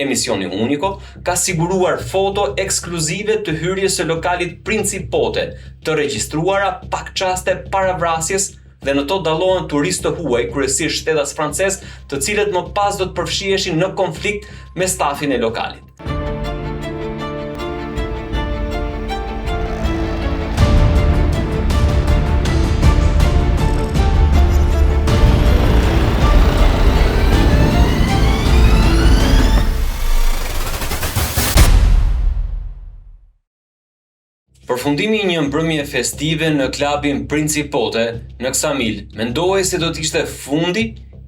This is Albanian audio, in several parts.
Emisioni Uniko ka siguruar foto ekskluzive të hyrjes së lokalit Principote, të regjistruara pak çaste para vrasjes dhe në to dallohen turistë të huaj, kryesisht shtetas francezë, të cilët më pas do të përfshiheshin në konflikt me stafin e lokalit. Përfundimi i një mbrëmje festive në klabin Principote në Ksamil mendohej se do të ishte fundi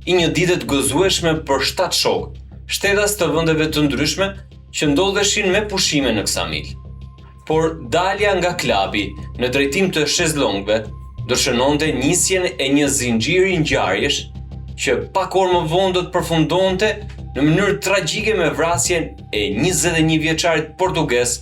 i një dite të gëzueshme për 7 shokë, shtetas të vendeve të ndryshme që ndodheshin me pushime në Ksamil. Por dalja nga klabi në drejtim të shezlongëve do shënonte nisjen e një zinxhiri ngjarjesh që pak orë më vonë do të përfundonte në mënyrë tragjike me vrasjen e 21 vjeçarit portugez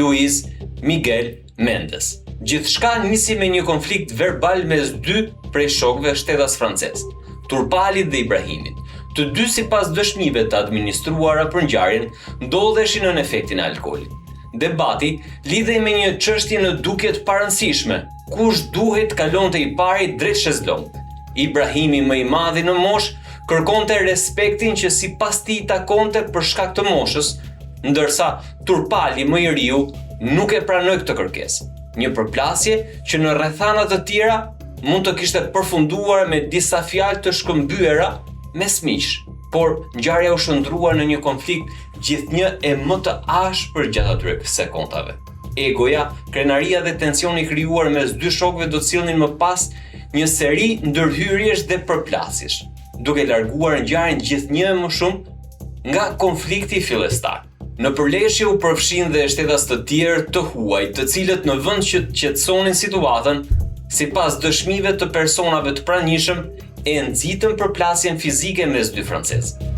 Luiz Miguel Mendes. Gjithçka nisi me një konflikt verbal mes dy prej shokëve shtetas francezë, Turpalit dhe Ibrahimit. Të dy sipas dëshmive të administruara për ngjarjen, ndodheshin nën efektin e alkoolit. Debati lidhej me një çështje në dukje të parëndësishme, kush duhej të kalonte i pari drejt shezlongëve. Ibrahimi më i madhi në moshë kërkonte respektin që sipas tij i takonte për shkak të moshës, ndërsa Turpali më i riu nuk e pranoi këtë kërkesë. Një përplasje që në rrethana të tjera mund të kishte përfunduar me disa fjalë të shkëmbyera mes miqsh, por ngjarja u shndërrua në një konflikt gjithnjë e më të ashpër gjatë atyre sekondave. Egoja, krenaria dhe tensioni i krijuar mes dy shokëve do të sillnin më pas një seri ndërhyrjesh dhe përplasjesh, duke larguar ngjarjen gjithnjë e më shumë nga konflikti fillestar. Në përleshje u përfshinë dhe shtetas të tjerë të huaj, të cilët në vend që të qetësonin situatën, sipas dëshmive të personave të pranishëm, e nxitën përplasjen fizike mes dy francezëve.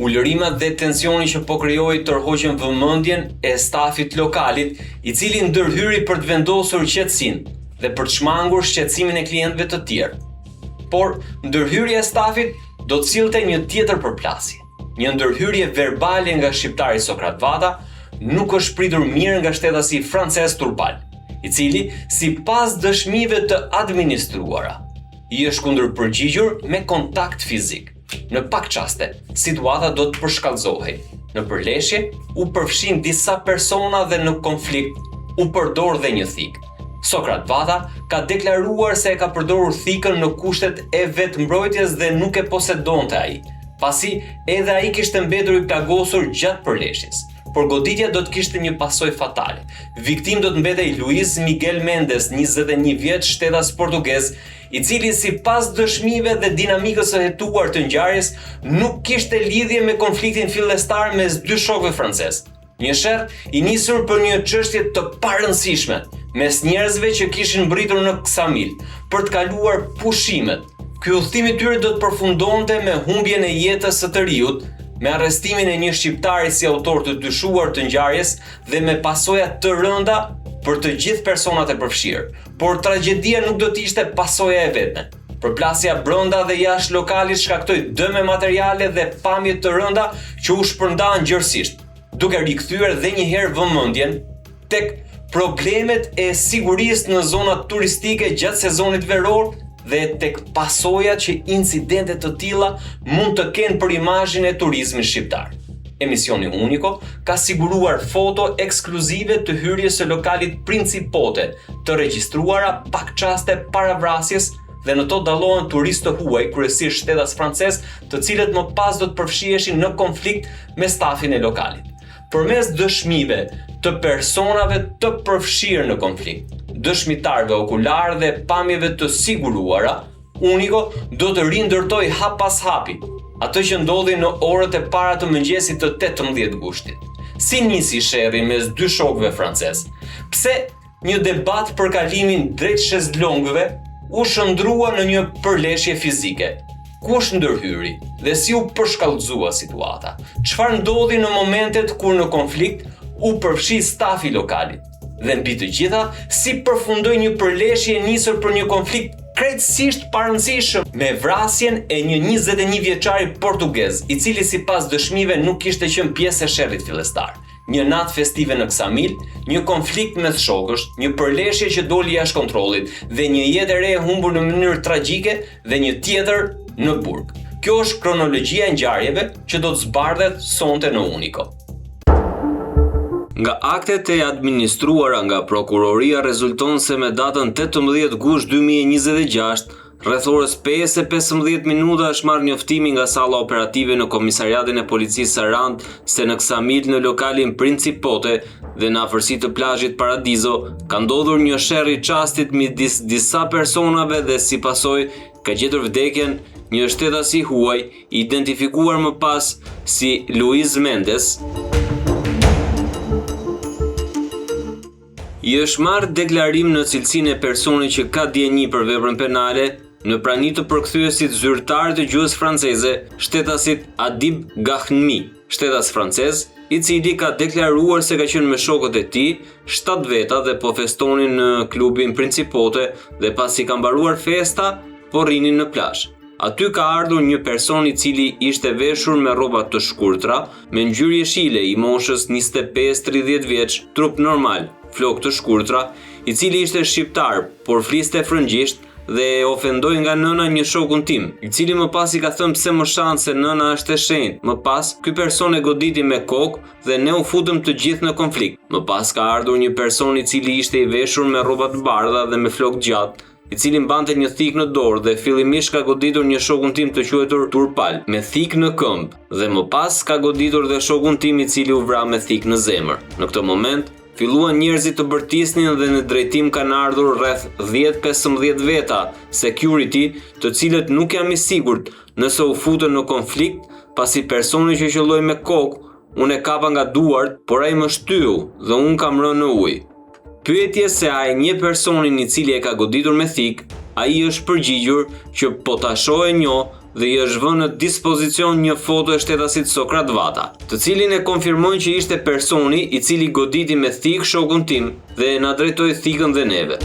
Ulërimat dhe tensioni që po krijohej tërhoqën vëmendjen e stafit të lokalit, i cili ndërhyri për të vendosur qetësinë dhe për të shmangur shqetësimin e klientëve të tjerë. Por, ndërhyrja e stafit do të sillte një tjetër përplasje. Një ndërhyrje verbale nga shqiptari Sokrat Vata nuk është pritur mirë nga shtetasi francez Turpal. i cili, sipas dëshmive të administruara, i është kundërpërgjigjur me kontakt fizik. Në pak çaste, situata do të përshkallëzohej. Në përleshje u përfshinë disa persona dhe në konflikt u përdor dhe një thikë. Sokrat Vata ka deklaruar se e ka përdorur thikën në kushtet e vetëmbrojtjes dhe nuk e posedonte ai, pasi edhe ai kishte mbetur i plagosur gjatë përleshjes. Por goditja do të kishte një pasojë fatale. Viktimë do të mbetej Luiz Miguel Mendes, 21 vjeç, shtetas portugez, i cili sipas dëshmive dhe dinamikës së hetuar të ngjarjes nuk kishte lidhje me konfliktin fillestar mes dy shokëve francezë. Një sherr i nisur për një çështje të parëndësishme mes njerëzve që kishin mbërritur në Ksamil për të kaluar pushimet. Ky udhëtim i tyre do të përfundonte me humbjen e jetës së të riut, me arrestimin e një shqiptari si autor të dyshuar të ngjarjes dhe me pasoja të rënda për të gjithë personat e përfshirë. Por tragjedia nuk do të ishte pasoja e vetme. Përplasja brenda dhe jashtë lokalit shkaktoi dëme materiale dhe pamje të rënda që u shpërndanë gjerësisht. duke rikthyer dhe një herë vëmendjen tek problemet e sigurisë në zonat turistike gjatë sezonit veror dhe tek pasojat që incidente të tilla mund të kenë për imazhin e turizmit shqiptar. Emisioni Uniko ka siguruar foto ekskluzive të hyrjes së lokalit Principote, të regjistruara pak çaste para vrasjes dhe në to dallohen turistë të huaj, kryesisht shtetas francezë, të cilët më pas do të përfshiheshin në konflikt me stafin e lokalit. Përmes dëshmive të personave të përfshirë në konflikt, dëshmitarëve okularë dhe pamjeve të siguruara, Uniko do të rindërtojë hap pas hapi atë që ndodhi në orët e para të mëngjesit të 18 gushtit. Si nisi sherri mes dy shokëve francezë? Pse Një debat për kalimin drejt shezlongëve u shndërrua në një përleshje fizike. Kush ndërhyri dhe si u përshkallëzua situata? Çfarë ndodhi në momentet kur në konflikt u përfshi stafi i lokalit? Dhe mbi të gjitha, si përfundoi një përleshje e nisur për një konflikt? krejtësisht parëndësishëm me vrasjen e një 21 vjeçari portugez, i cili sipas dëshmive nuk kishte qenë pjesë e sherrit fillestar. Një natë festive në Ksamil, një konflikt mes shokësh, një përleshje që doli jashtë kontrollit dhe një jetë e re e humbur në mënyrë tragjike dhe një tjetër në burg. Kjo është kronologjia e ngjarjeve që do të zbardhet sonte në Uniko. Nga aktet e administruara nga prokuroria rezulton se me datën 18 gusht 2026, rreth orës 5:15 minuta është marrë njoftimi nga salla operative në komisariatin e policisë Sarandë se në Ksamil në lokalin Principote dhe në afërsi të plazhit Paradizo ka ndodhur një sherr i çastit midis disa personave dhe si pasojë ka gjetur vdekjen një shtetas i huaj identifikuar më pas si Luiz Mendes, i është marrë deklarim në cilësinë e personit që ka dijeni për veprën penale në prani të përkthyesit zyrtar të gjuhës franceze, shtetasit Adib Gahnmi, shtetas francez, i cili ka deklaruar se ka qenë me shokët e tij, 7 veta dhe po festonin në klubin Principote dhe pasi ka mbaruar festa, po rrinin në plazh. Aty ka ardhur një person i cili ishte veshur me rroba të shkurtra, me ngjyrë jeshile, i moshës 25-30 vjeç, trup normal, flokë të shkurtra, i cili ishte shqiptar, por fliste frëngjisht dhe e ofendoi nga nëna një shokun tim, i cili më pas i ka thënë pse më shan se nëna është e shenjtë. Më pas, ky person e goditi me kokë dhe ne u futëm të gjithë në konflikt. Më pas ka ardhur një person i cili ishte i veshur me rroba të bardha dhe me flokë gjatë, i cili mbante një thikë në dorë dhe fillimisht ka goditur një shokun tim të quajtur Turpal me thikë në këmbë dhe më pas ka goditur dhe shokun tim i cili u vra me thikë në zemër. Në këtë moment, filluan njerëzit të bërtisnin dhe në drejtim kanë ardhur rreth 10-15 veta security, të cilët nuk jam i sigurt nëse u futën në konflikt, pasi personi që qëlloi me kokë, unë e kapa nga duart, por ai më shtyu dhe unë kam rënë në ujë. Pyetjes se a e njeh personin i cili e ka goditur me thikë, ai është përgjigjur që po ta shoh e njoh dhe i është vënë në dispozicion një foto e shtetasit Sokrat Vata, të cilin e konfirmojnë që ishte personi i cili goditi me thikë shokun tim dhe na drejtoi thikën dhe neve.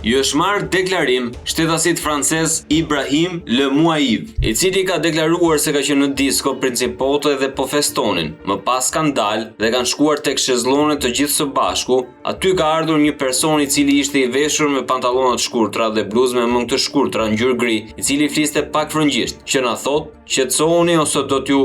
I është marrë deklarim shtetasit francez Ibrahim Le Muaiv, i cili ka deklaruar se ka qenë në disko Principote dhe po festonin. Më pas kanë dalë dhe kanë shkuar tek shezllonet të gjithë së bashku. Aty ka ardhur një person i cili ishte i veshur me pantallona të shkurtra dhe bluzë me mëngë të shkurtra ngjyrë gri, i cili fliste pak frëngjisht, që na thotë, "Qetësohuni ose do t'ju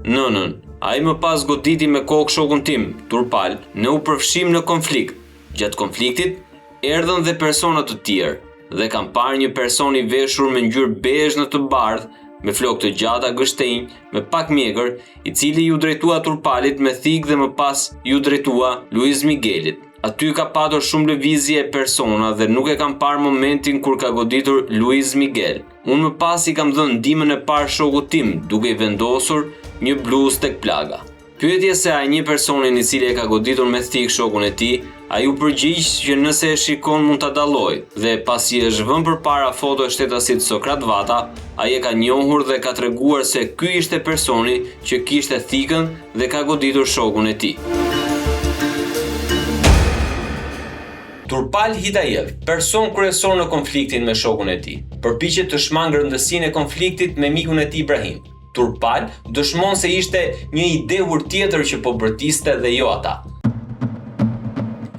nënën." Ai më pas goditi me kokë shokun tim, Turpal. Ne u përfshim në konflikt. Gjatë konfliktit, erdhën dhe persona të tjerë dhe kam parë një person i veshur me ngjyrë bezhë në të bardhë, me flokë të gjata gështenjë, me pak mjekër, i cili iu drejtua Turpalit me thikë dhe më pas iu drejtua Luiz Miguelit. Aty ka patur shumë lëvizje e persona dhe nuk e kam parë momentin kur ka goditur Luiz Miguel. Unë më pas i kam dhënë ndihmën e parë shokut tim, duke i vendosur një bluzë tek plaga. Pyetjes se a e njeh personin i cili e ka goditur me thikë shokun e tij, ai u përgjigj që nëse e shikon mund ta dallojë dhe pasi është vënë përpara foto e shtetasit Sokrat Vata, ai e ka njohur dhe ka treguar se ky ishte personi që kishte thikën dhe ka goditur shokun e tij. Turpal Hitajev, person kryesor në konfliktin me shokun e tij, përpiqet të shmangë rëndësinë e konfliktit me mikun e tij Ibrahim. Turpal dëshmon se ishte një i dehur tjetër që po bërtiste dhe jo ata.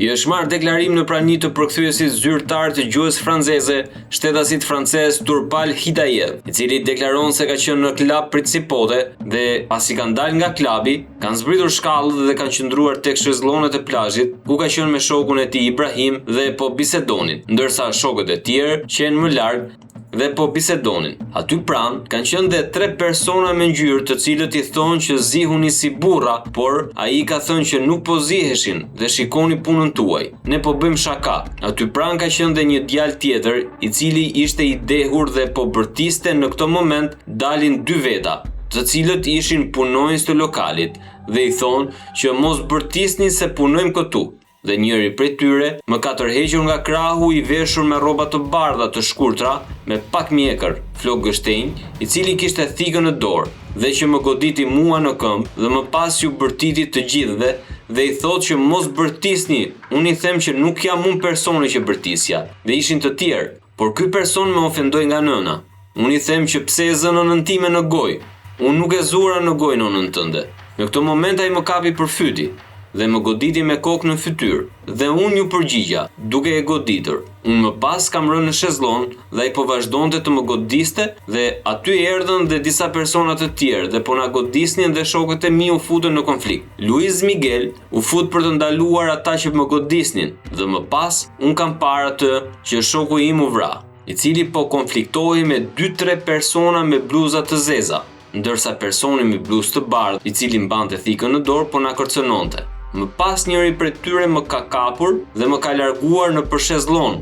I është marrë deklarim në prani të përkthyesit zyrtar të gjuhës franceze, shtetasit francez Turpal Hitajev, i cili deklaron se ka qenë në klub Principote dhe pasi kanë dalë nga klubi, kanë zbritur shkallët dhe kanë qëndruar tek shezllonet e plazhit, ku ka qenë me shokun e tij Ibrahim dhe po bisedonin, ndërsa shokët e tjerë qenë më larg dhe po bisedonin. Aty pranë kanë qenë dhe tre persona me ngjyrë të cilët i thonë që zihuni si burra, por ai ka thënë që nuk po ziheshin dhe shikoni punën tuaj. Ne po bëjmë shaka. Aty pranë ka qenë dhe një djalë tjetër i cili ishte i dehur dhe po bërtiste në këtë moment dalin dy veta, të cilët ishin punonjës të lokalit dhe i thonë që mos bërtisni se punojmë këtu. Dhe njëri prej tyre më ka tërhequr nga krahu i veshur me rroba të bardha të shkurtra me pak mjekër, flokë gështenjë, i cili kishte thikën në dorë dhe që më goditi mua në këmbë dhe më pas ju bërtiti të gjithëve dhe i thotë që mos bërtisni, unë i them që nuk jam unë personi që bërtisja dhe ishin të tjerë, por ky person më ofendoi nga nëna. Unë i them që pse e zë nënën time në gojë, unë nuk e zura në gojë nënën tënde. Në këtë moment ai më kapi për fyti dhe më goditi me kokë në fytyrë dhe unë iu përgjigja duke e goditur. Unë më pas kam rënë në shezlon dhe ai po vazhdonte të më godiste dhe aty erdhën dhe disa persona të tjerë dhe po na godisnin dhe shokët e mi u futën në konflikt. Luiz Miguel u fut për të ndaluar ata që më godisnin dhe më pas unë kam parë atë që shoku im u vra, i cili po konfliktohej me dy-tre persona me bluza të zeza. Ndërsa personi me bluzë të bardhë, i cili mbante thikën në dorë, po na kërcënonte. Më pas njëri prej tyre më ka kapur dhe më ka larguar nëpër shezlon.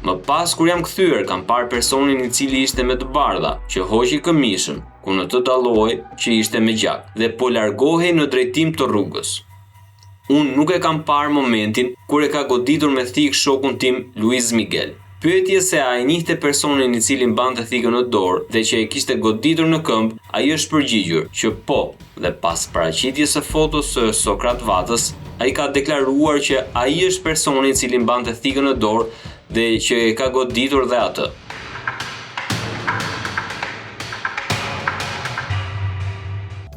Më pas kur jam kthyer, kam parë personin i cili ishte me të bardha, që hoqi këmishën, ku në të dallohej që ishte me gjak, dhe po largohej në drejtim të rrugës. Unë nuk e kam parë momentin kur e ka goditur me thikë shokun tim Luiz Miguel. Pyetjes se a e njihte personin i cili mbante thikën në dorë dhe që e kishte goditur në këmbë, ai është përgjigjur që po dhe pas paraqitjes së fotos së Sokrat Vatës, ai ka deklaruar që ai është personi i cili mbante thikën në dorë dhe që e ka goditur dhe atë.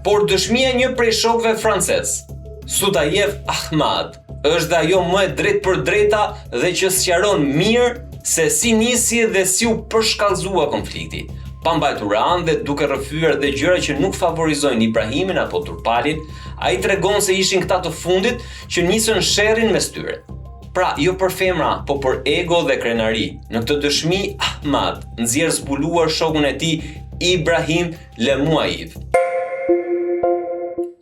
Por dëshmia e një prej shokëve francez, Sutajev Ahmad, është dhe ajo më e drejtpërdrejta dhe që sqaron mirë se si nisi dhe si u përshkallëzua konflikti. Pa mbajtur anë dhe duke rrëfyer dhe gjëra që nuk favorizojnë Ibrahimin apo Turpalin, ai tregon se ishin këta të fundit që nisën sherrin mes tyre. Pra, jo për femra, po për ego dhe krenari. Në këtë dëshmi, Ahmad nxjerr zbuluar shokun e tij Ibrahim Lemuaiv.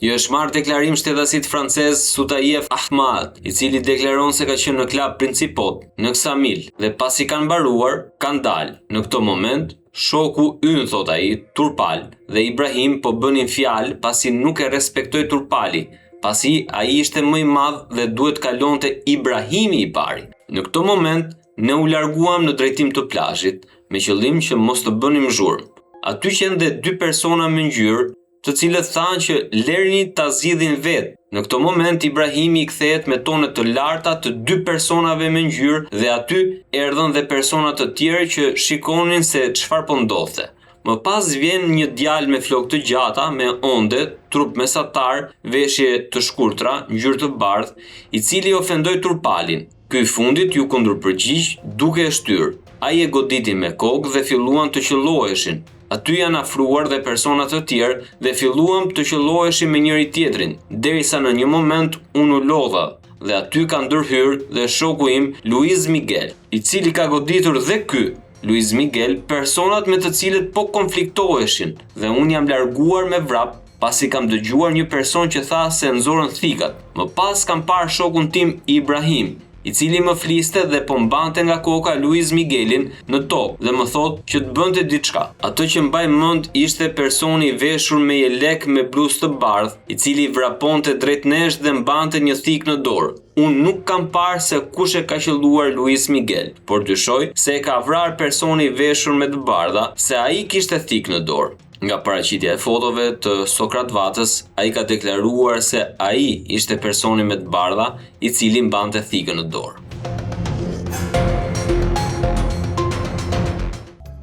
I është marrë deklarim shtetasit francez Sutajev Ahmad, i cili deklaron se ka qenë në klub Principot, në Ksamil, dhe pasi kanë mbaruar, kanë dalë. Në këtë moment, shoku ynë, thotë ai, Turpal, dhe Ibrahim po bënin fjalë pasi nuk e respektoi Turpali, pasi ai ishte më i madh dhe duhet kalonte Ibrahimi i pari. Në këtë moment, Ne u larguam në drejtim të plazhit, me qëllim që mos të bënim zhurmë. Aty qenë dhe dy persona me ngjyrë, të cilët thanë që lerini ta zgjidhin vetë. Në këtë moment Ibrahimi i kthehet me tone të larta të dy personave me ngjyrë dhe aty erdhën dhe persona të tjerë që shikonin se çfarë po ndodhte. Më pas vjen një djalë me flokë të gjata, me onde, trup mesatar, veshje të shkurtra, ngjyrë të bardhë, i cili ofendoi Turpalin. Ky i fundit iu kundërpërgjigj duke e shtyrë. Ai e goditi me kokë dhe filluan të qëlloheshin. Aty janë afruar dhe persona të tjerë dhe filluam të qëlloheshim me njëri-tjetrin, derisa në një moment unë u lodha dhe aty ka ndërhyrë dhe shoku im Luiz Miguel, i cili ka goditur dhe ky Luiz Miguel personat me të cilët po konfliktoheshin dhe unë jam larguar me vrap pasi kam dëgjuar një person që tha se nxorën thikat. Më pas kam parë shokun tim Ibrahim, i cili më fliste dhe po mbante nga koka Luiz Miguelin në tokë dhe më thotë që të bënte diçka. Atë që mbaj mend ishte personi i veshur me jelek me bluzë të bardhë, i cili vraponte drejt nesh dhe mbante një thikë në dorë. Unë nuk kam parë se kush e ka qëlluar Luiz Miguel, por dyshoj se e ka vrarë personi i veshur me të bardha, se ai kishte thikë në dorë. Nga paraqitja e fotove të Sokrat Vatës, ai ka deklaruar se ai ishte personi me të bardha, i cili mbante thikën në dorë.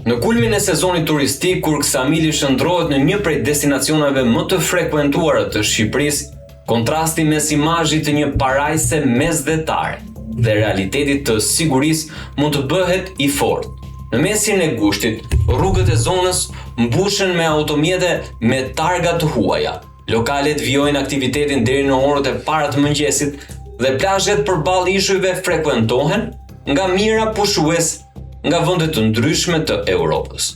Në kulmin e sezonit turistik, kur Ksamili shndërrohet në një prej destinacioneve më të frekuentuara të Shqipërisë, Kontrasti mes imazhit të një parajse mesdhetare dhe realitetit të sigurisë mund të bëhet i fortë. Në mesin e gushtit, rrugët e zonës mbushen me automjete me targa të huaja. Lokalet vijojnë aktivitetin deri në orët e para të mëngjesit dhe plazhet përballë ishujve frekuentohen nga mijëra pushues nga vende të ndryshme të Europës.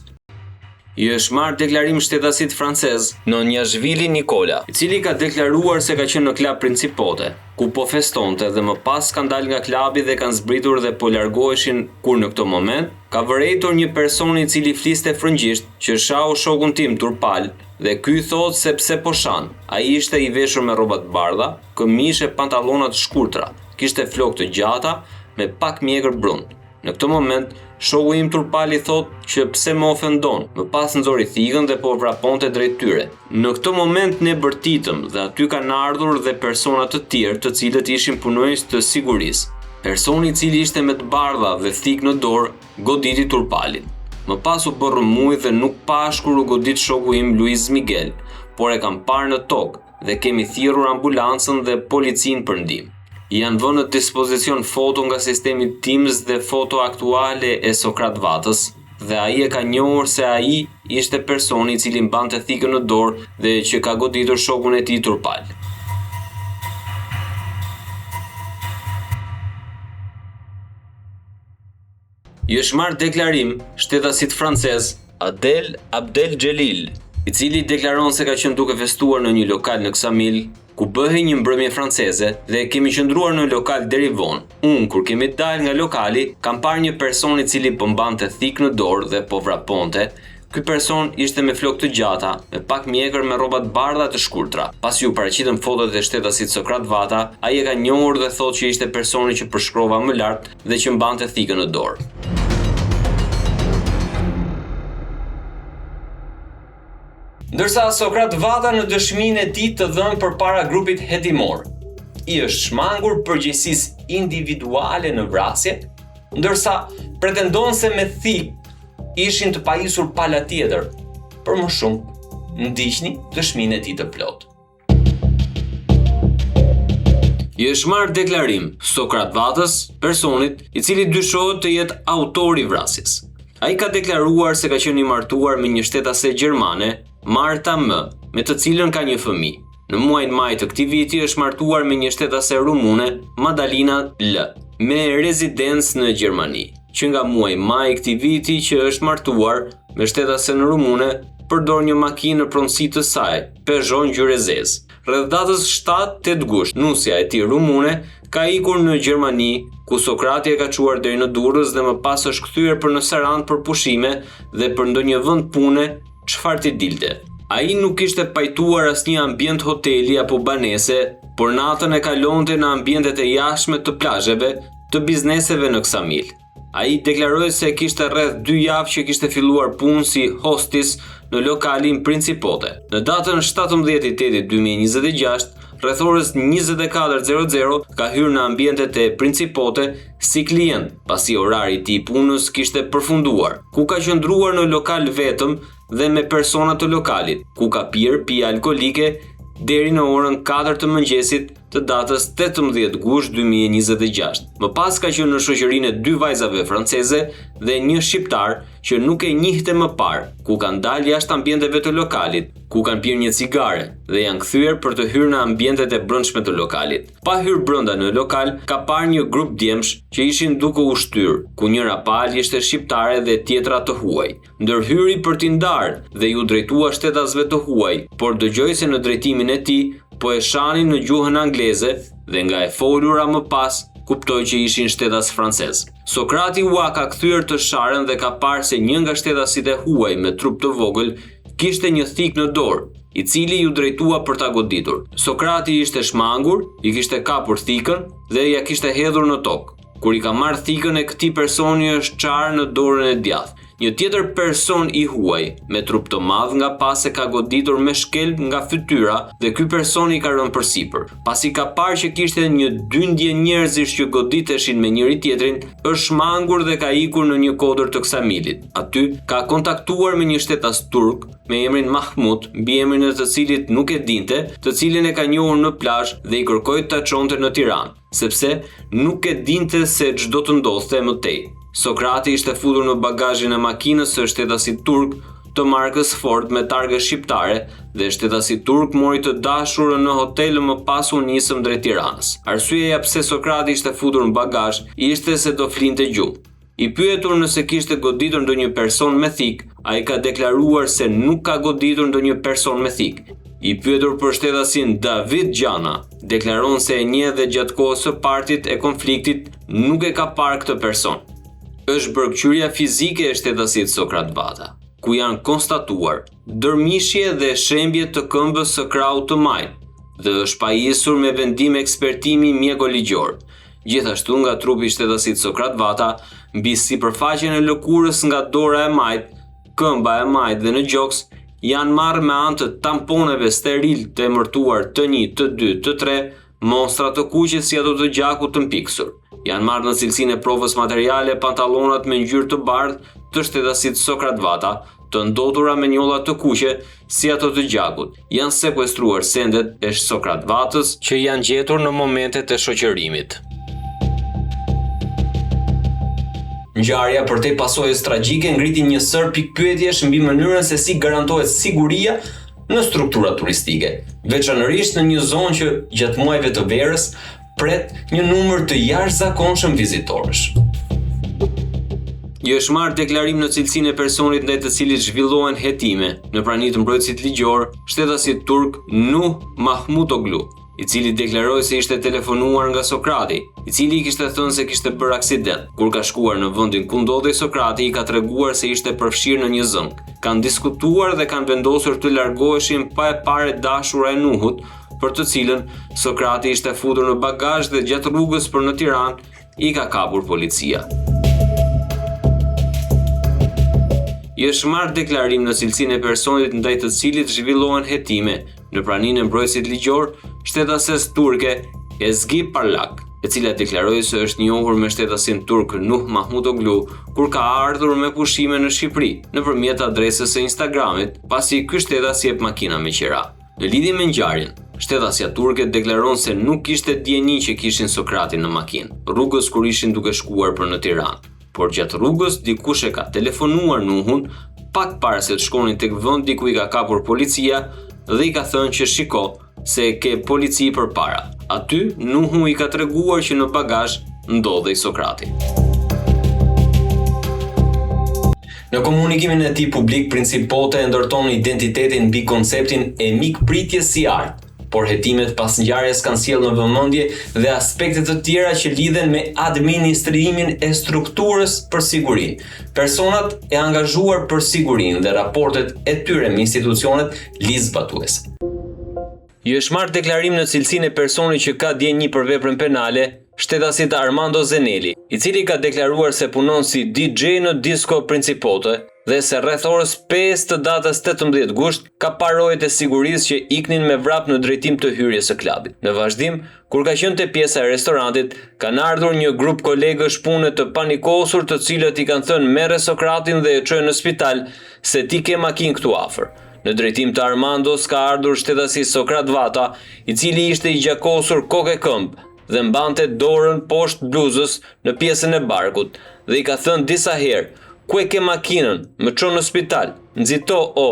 I është marrë deklarim shtetasit francez, Nonjashvili Nikola, i cili ka deklaruar se ka qenë në Club Principote, ku po festonte dhe më pas kanë dalë nga klabi dhe kanë zbritur dhe po largoheshin kur në këtë moment ka vërejtur një person i cili fliste frëngjisht që shau shokun tim Turpal dhe ky i thotë se pse po shan. Ai ishte i veshur me rroba të bardha, këmishë e pantallona të shkurtra. Kishte flokë të gjata me pak mjekër brun. Në këtë moment, shoku im Turpali thotë që pse më ofendon, më pas nxori thikën dhe po vraponte drejt tyre. Në këtë moment ne bërtitëm dhe aty kanë ardhur dhe persona të tjerë të cilët ishin punonjës të sigurisë. Personi i cili ishte me të bardha dhe thikë në dorë goditi Turpalin. Më pas u bë rrëmujë dhe nuk pashë kur u godit shoku im Luiz Miguel, por e kam parë në tokë dhe kemi thirrur ambulancën dhe policinë për ndihmë. Janë vënë në dispozicion foto nga sistemi TIMS dhe foto aktuale e Sokrat Vatës dhe ai e ka njohur se ai ishte personi i cili mbante thikën në dorë dhe që ka goditur shokun e tij Turpal. I është marrë deklarim shtetasit francez Adel Abdel Xhelil, i cili deklaron se ka qenë duke festuar në një lokal në Ksamil, ku bëhej një mbrëmje franceze dhe kemi qëndruar në lokal deri vonë. Unë kur kemi dalë nga lokali, kam parë një person i cili po mbante thikë në dorë dhe po vraponte, Ky person ishte me flokë të gjata, me pak mjekër me rroba të bardha të shkurtra. Pasi iu paraqitën fotot e shtetasit Sokrat Vata, ai e ka njohur dhe thotë që ishte personi që përshkrova më lart dhe që mbante thikën në dorë. Ndërsa Sokrat Vata në dëshminë e tij të dhënë përpara grupit hetimor, i është shmangur përgjegjësisë individuale në vrasje, ndërsa pretendon se me thikë ishin të pajisur pala tjetër. Për më shumë, ndiqni dëshminë e tij të plotë. I është marrë deklarim Sokrat Vatës, personit i cili dyshohet të jetë autor i vrasjes. Ai ka deklaruar se ka qenë i martuar me një shtetase gjermane, Marta M, me të cilën ka një fëmijë. Në muajin maj të këtij viti është martuar me një shtetase rumune, Madalina L, me rezidencë në Gjermani. Që nga muaji maj i këtij viti që është martuar me shtetasen rumune, përdor një makinë në pronësi të saj, Peugeot ngjyrë e zezë. Rreth datës 7-8 gusht, nusja e tij rumune ka ikur në Gjermani, ku Sokrati e ka çuar deri në Durrës dhe më pas është kthyer për në Sarandë për pushime dhe për ndonjë vend pune çfarë t'i dilte. Ai nuk kishte pajtuar asnjë ambient hoteli apo banese, por natën e kalonte në ambientet e jashtme të plazheve, të bizneseve në Ksamil. Ai deklaroi se kishte rreth 2 javë që kishte filluar punë si hostis në lokalin Principote. Në datën 17.8.2026, rreth orës 24.00 ka hyrë në ambientet e Principote si klient, pasi orari i tij i punës kishte përfunduar, ku ka qëndruar në lokal vetëm dhe me persona të lokalit, ku ka pirë pije alkoolike deri në orën 4 të mëngjesit të datës 18 gusht 2026. Më pas ka qenë në shoqërinë e dy vajzave franceze dhe një shqiptar që nuk e njihte më parë, ku kanë dalë jashtë ambienteve të lokalit, ku kanë pirë një cigare dhe janë kthyer për të hyrë në ambientet e brendshme të lokalit. Pa hyrë brenda në lokal, ka parë një grup djemsh që ishin duke u shtyrë, ku njëra palë ishte shqiptare dhe tjetra të huaj. Ndërhyri për t'i ndarë dhe iu drejtua shtetasve të huaj, por dëgjoi se në drejtimin e tij po e shanin në gjuhën angleze dhe nga e folura më pas kuptoi që ishin shtetas francezë. Sokrati ua ka kthyer të sharën dhe ka parë se një nga shtetasit e huaj me trup të vogël kishte një thikë në dorë, i cili iu drejtua për ta goditur. Sokrati ishte shmangur, i kishte kapur thikën dhe ia kishte hedhur në tokë. Kur i ka marrë thikën e këtij personi është çarë në dorën e djathtë. Një tjetër person i huaj, me trup të madh nga pas e ka goditur me shkelm nga fytyra dhe ky person i ka rënë përsipër. Pasi ka parë që kishte një dyndje njerëzish që goditeshin me njëri-tjetrin, është shmangur dhe ka ikur në një kodër të Ksamilit. Aty ka kontaktuar me një shtetas turk me emrin Mahmut, mbiemrin e të cilit nuk e dinte, të cilin e ka njohur në plazh dhe i kërkoi ta çonte në Tiranë. sepse nuk e dinte se ç'do të ndodhte më tej. Sokrati ishte futur në bagazhin e makinës së shtetasit turk të markës Ford me targë shqiptare dhe shtetasi turk mori të dashurën në hotel e më pas u nisëm drejt Tiranës. Arsyeja pse Sokrati ishte futur në bagazh ishte se do flinte gjumë. I pyetur nëse kishte goditur ndonjë person me thikë, ai ka deklaruar se nuk ka goditur ndonjë person me thikë. I pyetur për shtetasin David Gjana, deklaron se e njeh dhe gjatë kohës së partit e konfliktit nuk e ka parë këtë person. Është bërë këqyrja fizike e shtetasit Sokrat Vata, ku janë konstatuar dërmishje dhe shembje të këmbës së krahut të majtë dhe është pajisur me vendim ekspertimi mjeko-ligjor. Gjithashtu nga trupi i shtetasit Sokrat Vata, mbi sipërfaqen e lëkurës nga dora e majtë, këmba e majtë dhe në gjoks, janë marrë me anë të tamponeve steril të emërtuar T1, T2, T3, mostra të kuqe si ato të gjakut të mpiksur. Janë marrë në cilësinë e provës materiale pantallonat me ngjyrë të bardhë të shtetasit Sokrat Vata, të ndotura me njolla të kuqe si ato të gjakut. Janë sekuestruar sendet e Sokrat Vatës që janë gjetur në momentet e shoqërimit. Ngjarja përtej pasojës tragjike ngriti një sërë pikëpyetjesh mbi mënyrën se si garantohet siguria në strukturat turistike, veçanërisht në një zonë që gjatë muajve të verës pret një numër të jashtëzakonshëm vizitorësh. I është marrë deklarim në cilësinë e personit ndaj të cilit zhvillohen hetime në prani të mbrojtësit ligjor, shtetasit turk Nuh Mahmutoglu, i cili deklaroi se ishte telefonuar nga Sokrati, i cili i kishte thënë se kishte bërë aksident. Kur ka shkuar në vendin ku ndodhej Sokrati, i ka treguar se ishte përfshirë në një zënkë. Kanë diskutuar dhe kanë vendosur të largoheshin pa e parë e dashura e Nuhut, për të cilën Sokrati ishte futur në bagazh dhe gjatë rrugës për në Tiranë i ka kapur policia. I është marrë deklarim në cilësinë e personit ndaj të cilit zhvillohen hetime në praninë e mbrojtësit ligjor, shtetases turke Ezgi Parlak, e cila deklaroi se është njohur me shtetasin turk Nuh Mahmutoglu kur ka ardhur me pushime në Shqipëri, nëpërmjet adresës së Instagramit, pasi ky shtetas jep makina me qira. Në lidhje me ngjarjen, shtetasja turke deklaron se nuk kishte dijeni që kishin Sokratin në makinë, rrugës kur ishin duke shkuar për në Tiranë. Por gjatë rrugës dikush e ka telefonuar Nuhun pak para se të shkonin tek vendi ku i ka kapur policia dhe i ka thënë që shiko se e ke polici përpara. Aty Nuhu i ka treguar që në bagazh ndodhej Sokrati. Në komunikimin e tij publik, Principote e ndërton identitetin mbi konceptin e mikpritjes si art, por hetimet pas ngjarjes kanë sjellë në vëmendje dhe aspekte të tjera që lidhen me administrimin e strukturës për sigurinë, personat e angazhuar për sigurinë dhe raportet e tyre me institucionet ligjzbatuese. I është marrë deklarim në cilësinë e personit që ka dijeni për veprën penale, shtetasit Armando Zeneli, i cili ka deklaruar se punon si DJ në Disco Principote dhe se rreth orës 5 të datës 18 gusht ka parë rojet e sigurisë që iknin me vrap në drejtim të hyrjes së klabit. Në vazhdim, kur ka qenë te pjesa e restorantit, kanë ardhur një grup kolegësh pune të panikosur të cilët i kanë thënë merre Sokratin dhe e çoje në spital se ti ke makinë këtu afër. Në drejtim të Armandos ka ardhur shtetasi Sokrat Vata, i cili ishte i gjakosur kokë e këmbë dhe mbante dorën poshtë bluzës në pjesën e barkut dhe i ka thënë disa herë, ku e ke makinën, më ço në spital, nxito o.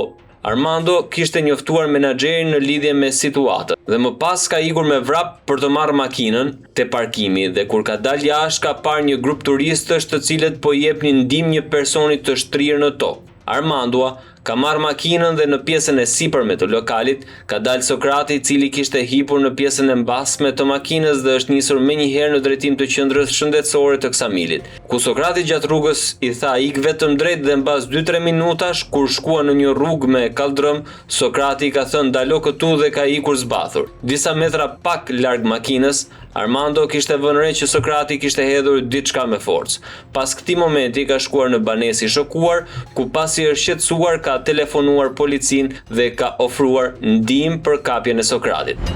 Armando kishte njoftuar menaxherin në lidhje me situatën dhe më pas ka ikur me vrap për të marrë makinën te parkimi dhe kur ka dalë jashtë ka parë një grup turistësh të cilët po i jepnin ndihmë një personi të shtrirë në tokë. Armandoa ka marrë makinën dhe në pjesën e sipërme të lokalit ka dalë Sokrati i cili kishte hipur në pjesën e mbasme të makinës dhe është nisur menjëherë në drejtim të qendrës shëndetësore të Ksamilit, ku Sokrati gjatë rrugës i tha ik vetëm drejt dhe mbas 2-3 minutash kur shkuan në një rrugë me kalldrëm, Sokrati i ka thënë ndalo këtu dhe ka ikur zbathur. Disa metra pak larg makinës, Armando kishte vënë re që Sokrati kishte hedhur diçka me forcë. Pas këtij momenti ka shkuar në banesë i shokuar, ku pasi është qetësuar ka telefonuar policinë dhe ka ofruar ndihmë për kapjen e Sokratit.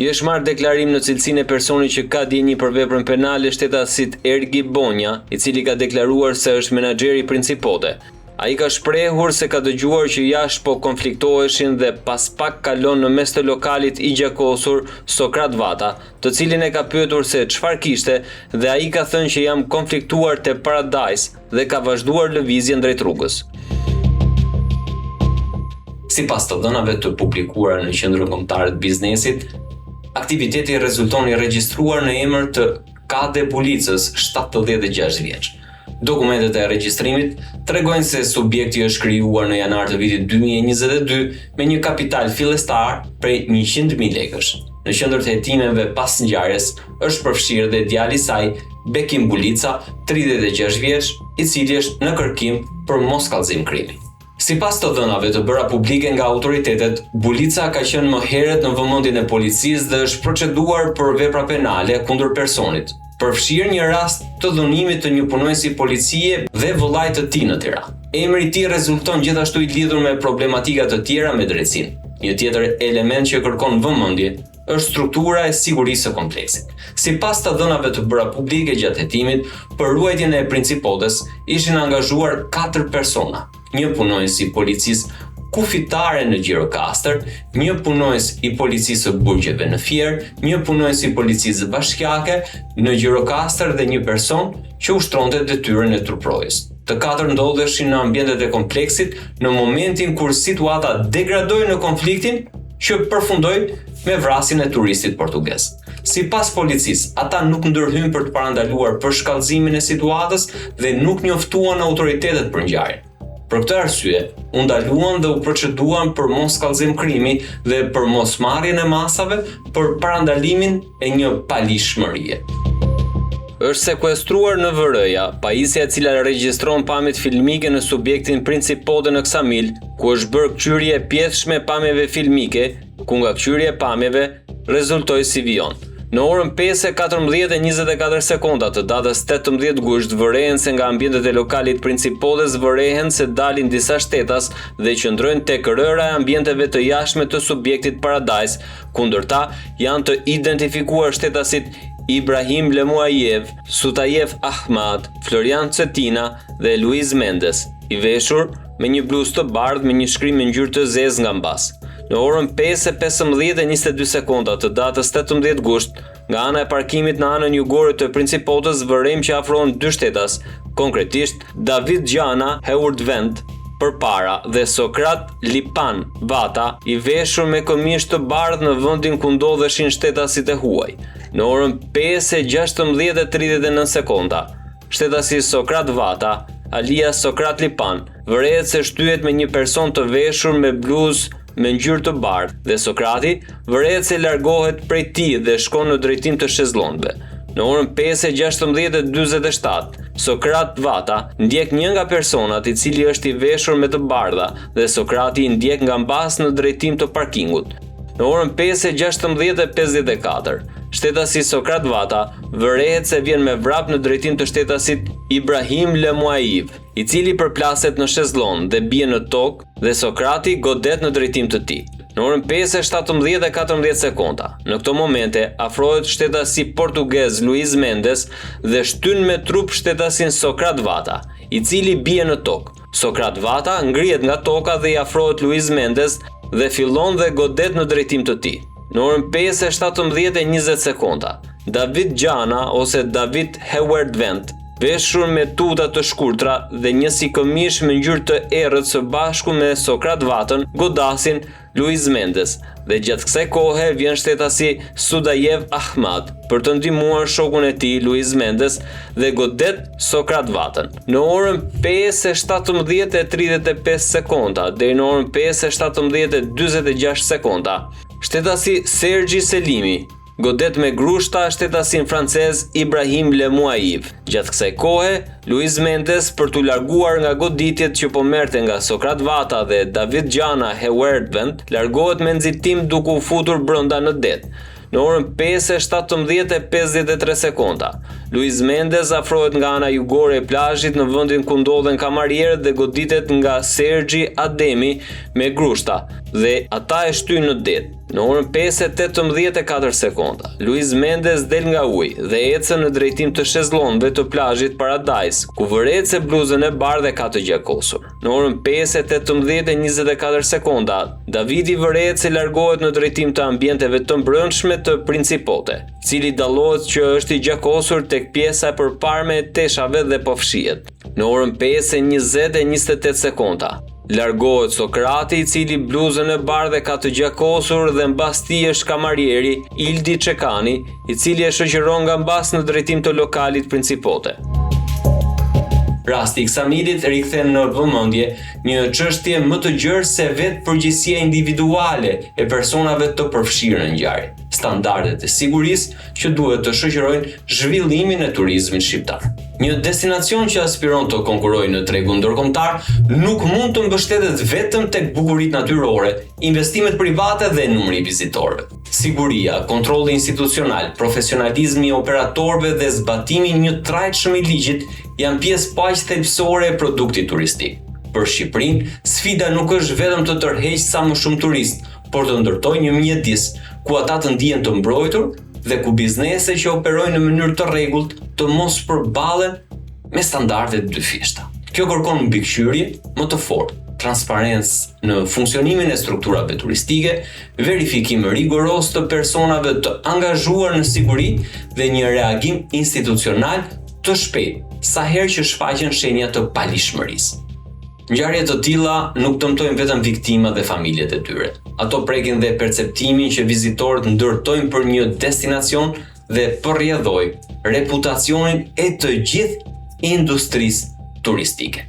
I është marrë deklarim në cilësinë e personit që ka dijeni për veprën penale shtetasit Ergi Bonja, i cili ka deklaruar se është menaxheri i Principote. Ai ka shprehur se ka dëgjuar që jashtë po konfliktoheshin dhe pas pak kalon në mes të lokalit i gjakosur Sokrat Vata, të cilin e ka pyetur se çfarë kishte dhe ai ka thënë që jam konfliktuar te Paradise dhe ka vazhduar lëvizjen drejt rrugës. Sipas të dhënave të publikuara në Qendrën Kombëtare të Biznesit, aktiviteti rezulton i regjistruar në emër të Kade Bulicës, 76 vjeç. Dokumentet e regjistrimit tregojnë se subjekti është krijuar në janar të vitit 2022 me një kapital fillestar prej 100.000 lekësh. Në qendër të hetimeve pas ngjarjes është përfshirë dhe djali i saj, Bekim Bulica, 36 vjeç, i cili është në kërkim për moskallëzim krimi. Sipas të dhënave të bëra publike nga autoritetet, Bulica ka qenë më herët në vëmendjen e policisë dhe është proceduar për vepra penale kundër personit, përfshirë një rast të dhunimit të një punonjësi policie dhe vëllait të tij në Tiranë. Emri i tij rezulton gjithashtu i lidhur me problematika të tjera me drejtësinë. Një tjetër element që kërkon vëmendje është struktura e sigurisë së kompleksit. Sipas të dhënave të bëra publike gjatë hetimit, për ruajtjen e Principotes ishin angazhuar 4 persona, një punonjës i policisë kufitare në Gjirokastër, një punonjës i policisë së burgjeve në Fier, një punonjës i policisë bashkiake në Gjirokastër dhe një person që ushtronte detyrën e truprojës. Të katër ndodheshin në ambientet e kompleksit në momentin kur situata degradoi në konfliktin që përfundoi me vrasjen e turistit portugez. Sipas policisë, ata nuk ndërhynë për të parandaluar përshkallëzimin e situatës dhe nuk njoftuan autoritetet për ngjarjen. Për këtë arsye, u ndaluan dhe u proceduan për moskallëzim krimi dhe për mosmarrjen e masave për parandalimin e një paligjshmërie. Është sekuestruar NVR-ja, pajisja e cila regjistron pamjet filmike në subjektin Principote në Ksamil, ku është bërë këqyrje e pjesshme e pamjeve filmike, ku nga këqyrja e pamjeve rezultoi si vijon. Në orën 5:14 e 24 sekonda të datës 18 gusht vërehen se nga ambientet e lokalit Principotes vërehen se dalin disa shtetas dhe qëndrojnë tek rëra e ambienteve të jashtme të subjektit Paradise, ku ndër ta janë të identifikuar shtetasit Ibrahim Lemuajev, Sutajev Ahmad, Florian Cetina dhe Luiz Mendes, i veshur me një bluzë të bardhë me një shkrim me ngjyrë të zezë nga mbas. Në orën 5:15 e 22 sekonda të datës 18 gusht, nga ana e parkimit në anën jugore të Principotës vërejmë që afrohen dy shtetas, konkretisht David Gjana Heurdvend përpara dhe Sokrat Lipan Vata i veshur me këmishë të bardhë në vendin ku ndodheshin shtetasit e huaj. Në orën 5:16 e 39 sekonda, Shtetasi Sokrat Vata, alias Sokrat Lipan, vërehet se shtyhet me një person të veshur me bluzë me ngjyrë të bardhë dhe Sokrati vërehet se largohet prej tij dhe shkon në drejtim të shezlongëve. Në orën 5:16:47, Sokrat Vata ndjek një nga personat i cili është i veshur me të bardha dhe Sokrati i ndjek nga mbas në drejtim të parkingut. Në orën 5:16:54, Shtetasi Sokrat Vata vërehet se vjen me vrap në drejtim të shtetasit Ibrahim Lemuaiv, i cili përplaset në shezlong dhe bie në tokë dhe Sokrati godet në drejtim të tij. Në orën 5:17 e 14 sekonda, në këto momente afrohet shtetasi portugez Luiz Mendes dhe shtyn me trup shtetasin Sokrat Vata, i cili bie në tokë. Sokrat Vata ngrihet nga toka dhe i afrohet Luiz Mendes dhe fillon dhe godet në drejtim të tij. Në orën 5:17 e 20 sekonda, David Gjana ose David Hewerdvent, veshur me tuta të shkurtra dhe një si këmishë me ngjyrë të errët së bashku me Sokrat Vatën, godasin Luiz Mendes dhe gjatë kësaj kohe vjen shtetasi Sudajev Ahmad për të ndihmuar shokun e tij Luiz Mendes dhe godet Sokrat Vatën. Në orën 5:17 e 35 sekonda deri në orën 5:17 e 46 sekonda, shtetasi Sergji Selimi godet me grushta shtetasin francez Ibrahim Lemuaiv. Gjatë kësaj kohe, Luiz Mendes për t'u larguar nga goditjet që po merrte nga Sokrat Vata dhe David Gjana Hewerdvend, largohet me nxitim duke u futur brenda në det. Në orën 5:17 e 53 sekonda, Luiz Mendes afrohet nga ana jugore e plazhit në vendin ku ndodhen kamarierët dhe goditet nga Sergji Ademi me grushta dhe ata e shtyjnë në det. Në orën 5:18 e 4 sekonda, Luiz Mendes del nga uji dhe ecën në drejtim të shezlongëve të plazhit Paradise, ku vërehet se bluzën e bardhë e ka të gjakosur. Në orën 5:18 e 24 sekonda, Davidi vërehet se largohet në drejtim të ambienteve të mbrëmshme të Principote, cili dallohet që është i gjakosur tek pjesa e përparme e teshave dhe po fshihet. Në orën 5:20 e 28 sekonda, Largohet Sokrati i cili bluzën e bardhë e ka të gjakosur dhe mbas tij është kamarieri Ildi Çekani, i cili e shoqëron nga mbas në drejtim të lokalit Principote. Rasti i Ksamilit rikthen në vëmendje një çështje më të gjerë se vetë përgjegjësia individuale e personave të përfshirë në ngjarje, standardet e sigurisë që duhet të shoqërojnë zhvillimin e turizmit shqiptar. Një destinacion që aspiron të konkurrojë në tregun ndërkombëtar nuk mund të mbështetet vetëm tek bukuritë natyrore, investimet private dhe numri i vizitorëve. Siguria, kontrolli institucional, profesionalizmi i operatorëve dhe zbatimi i njëtrajtshëm i ligjit janë pjesë po aq thelbësore e produktit turistik. Për Shqipërinë, sfida nuk është vetëm të tërheqë sa më shumë turistë, por të ndërtojë një mjedis ku ata të ndihen të mbrojtur dhe ku biznese që operojnë në mënyrë të rregullt të mos përballen me standarde të dyfishta. Kjo kërkon mbikëqyrje më të fortë, transparencë në funksionimin e strukturave turistike, verifikim rigoroz të personave të angazhuar në siguri dhe një reagim institucional të shpejtë, sa herë që shfaqen shenja të paligjshmërisë. Ngjarje të tilla nuk dëmtojnë vetëm viktimat dhe familjet e tyre. Ato prekin dhe perceptimin që vizitorët ndërtojnë për një destinacion dhe për rrjedhojë reputacionin e të gjithë industrisë turistike.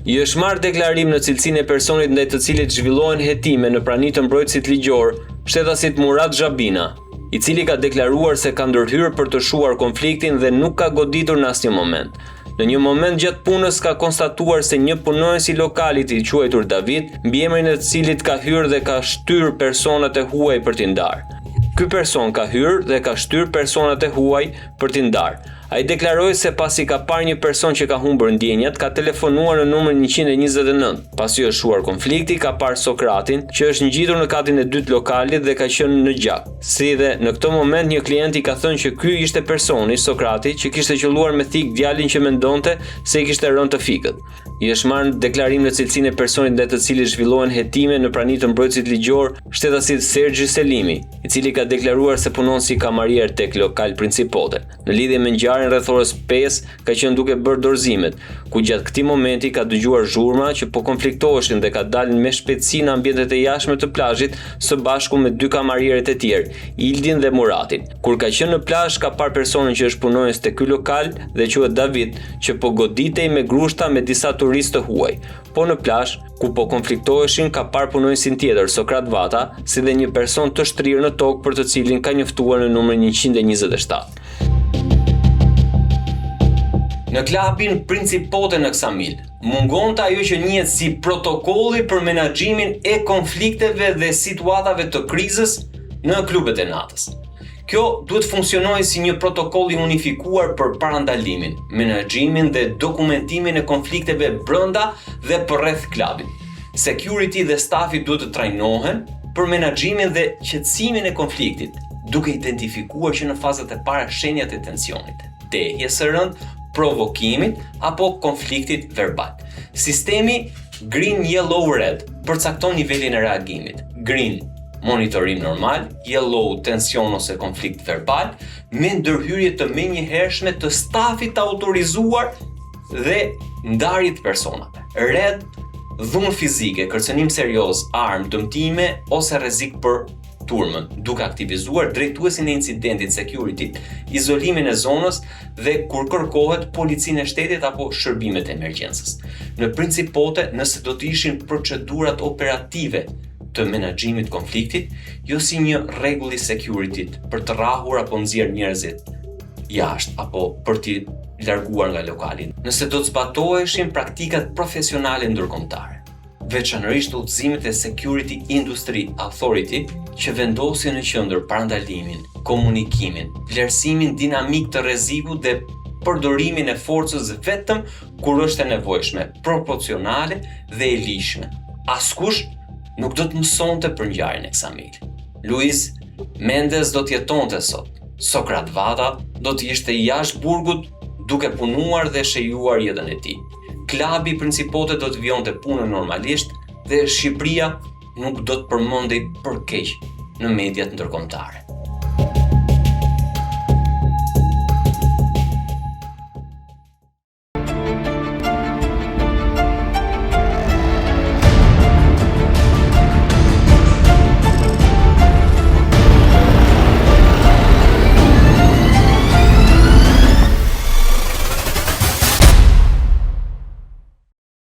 I është marrë deklarim në cilësinë e personit ndaj të cilit zhvillohen hetime në prani të mbrojtësit ligjor, shtetasit Murat Zhabina, i cili ka deklaruar se ka ndërhyrë për të shuar konfliktin dhe nuk ka goditur në asnjë moment. Në një moment gjatë punës ka konstatuar se një punonjës i lokalit i quajtur David, mbiemrin e të cilit ka hyrë dhe ka shtyrë personat e huaj për t'i ndarë. Ky person ka hyrë dhe ka shtyrë personat e huaj për t'i ndarë. Ai deklaroi se pasi ka parë një person që ka humbur ndjenjat, ka telefonuar në numrin 129. Pasi është shuar konflikti, ka parë Sokratin, që është ngjitur në katin e dytë të lokalit dhe ka qenë në gjak. Si dhe në këtë moment një klient i ka thënë që ky ishte personi, Sokrati, që kishte qëlluar me thikë djalin që mendonte se i kishte rënë të fikët. I është marrë deklarim në cilësinë e personit ndaj të cilit zhvillohen hetime në prani të mbrojtësit ligjor, shtetasit Serxhi Selimi, i cili ka deklaruar se punon si kamarier tek lokal Principote. Në lidhje me ngjarjen rreth orës 5 ka qenë duke bërë dorëzimet, ku gjatë këtij momenti ka dëgjuar zhurma që po konfliktoheshin dhe ka dalë me shpejtësi në ambientet e jashtme të plazhit së bashku me dy kamarierët e tjerë, Ildin dhe Muratin. Kur ka qenë në plazh ka parë personin që është punonjës te ky lokal dhe quhet David, që po goditej me grushta me disa turistë të huaj. Po në plazh, ku po konfliktoheshin ka parë punonjësin tjetër, Sokrat Vata, si dhe një person të shtrirë në tokë për të cilin ka njoftuar në numrin 127. Në klabin Principote në Ksamil, mungonte ajo që njihet si protokolli për menaxhimin e konflikteve dhe situatave të krizës në klubet e natës. Kjo duhet të funksionojë si një protokoll i unifikuar për parandalimin, menaxhimin dhe dokumentimin e konflikteve brenda dhe përreth klabit. Security dhe stafi duhet të trajnohen për menaxhimin dhe qetësimin e konfliktit, duke identifikuar që në fazat e para shenjat e tensionit, dehjes së rëndë, provokimit apo konfliktit verbal. Sistemi Green Yellow Red përcakton nivelin e reagimit. Green monitorim normal, yellow tension ose konflikt verbal, me ndërhyrje të menjëhershme të stafit të autorizuar dhe ndarje të personave. Red, dhunë fizike, kërcënim serioz, armë, dëmtime ose rrezik për turmën, duke aktivizuar drejtuesin e incidentit security, izolimin e zonës dhe kur kërkohet policinë e shtetit apo shërbimet e emergjencës. Në Principote, nëse do të ishin procedurat operative të menaxhimit të konfliktit, jo si një rregull i security-t për të rrahur apo nxjerrë njerëzit jashtë apo për t'i larguar nga lokali. Nëse do të zbatoheshin praktikat profesionale ndërkombëtare, veçanërisht udhëzimet e Security Industry Authority që vendosin në qendër parandalimin, komunikimin, vlerësimin dinamik të rrezikut dhe përdorimin e forcës vetëm kur është e nevojshme, proporcionale dhe e ligjshme. Askush nuk do të mësonte për ngjarjen e Ksamilit. Luiz Mendez do të jetonte sot. Sokrat Vata do të ishte jashtë burgut duke punuar dhe shijuar jetën e tij. Klabi Principote do të vijonte punën normalisht dhe Shqipëria nuk do të përmendej për keq në mediat ndërkombëtare.